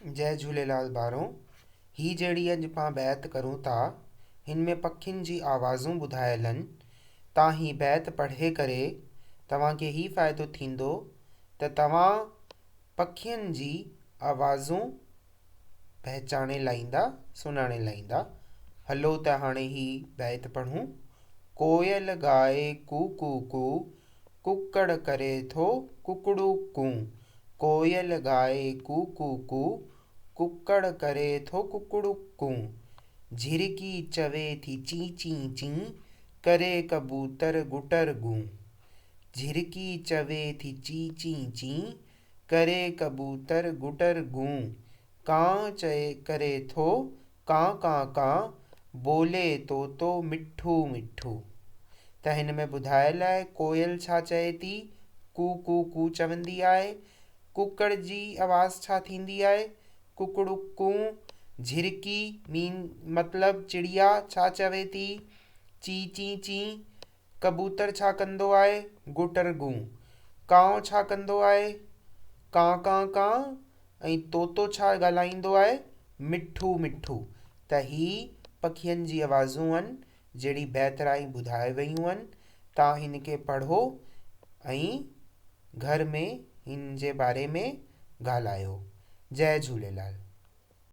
جئي جهوليلال ٻارو هي جهڙي اڄ پان بيت ڪرون ٿا هن ۾ پکين جي آوازون ٻڌايل آهن تان هي بيت پڙهي ڪري توهان کي هي فائدو ٿيندو ته توهان پکين جي آوازون پهچاڻي لائيندا سڃاڻي لائيندا هلو ته هاڻي هي بيت پڙهون ڪوئل ڳائي ڪو ڪو ڪو ڪڪڙ ڪري ٿو ڪڪڙو ڪون. ڪوئل ڳائي ڪو ڪو ڪو، ڪڪڙ ڪري ٿو ڪڪڙو ڪون. جهرڪي چوي ٿي چين چين چين، ڪري ڪبوتر گٽر گون. جهرڪي چوي ٿي چين چين چين، ڪري ڪبوتر گٽر گون. ڪانء چئي ڪري ٿو ڪان ڪان ڪان، بولي طوطو مٺو مٺو. ته هن ۾ ٻڌايل آهي ڪوئل ڇا چئي ٿي، ڪو ڪو ڪو چوندي آهي، ڪڪڙ جي آواز ڇا ٿيندي آهي، ڪڪڙو ڪون، جهرڪي مين مطلب چڙيا ڇا چوي ٿي، چي چي چي، ڪبوتر ڇا ڪندو آهي؟ گٽر گون. ڪانء ڇا ڪندو آهي؟ ڪان ڪان ڪان ۽ طوطو ڇا ڳالهائيندو آهي؟ مٺو مٺو. ته هي پکين جي آوازون آهن جهڙي بهترائي ٻڌائي ويون آهن. توهان هن کي پڙهو ۽ گهر ۾ هن جي باري ۾ ڳالهايو. جئي جهوليلال.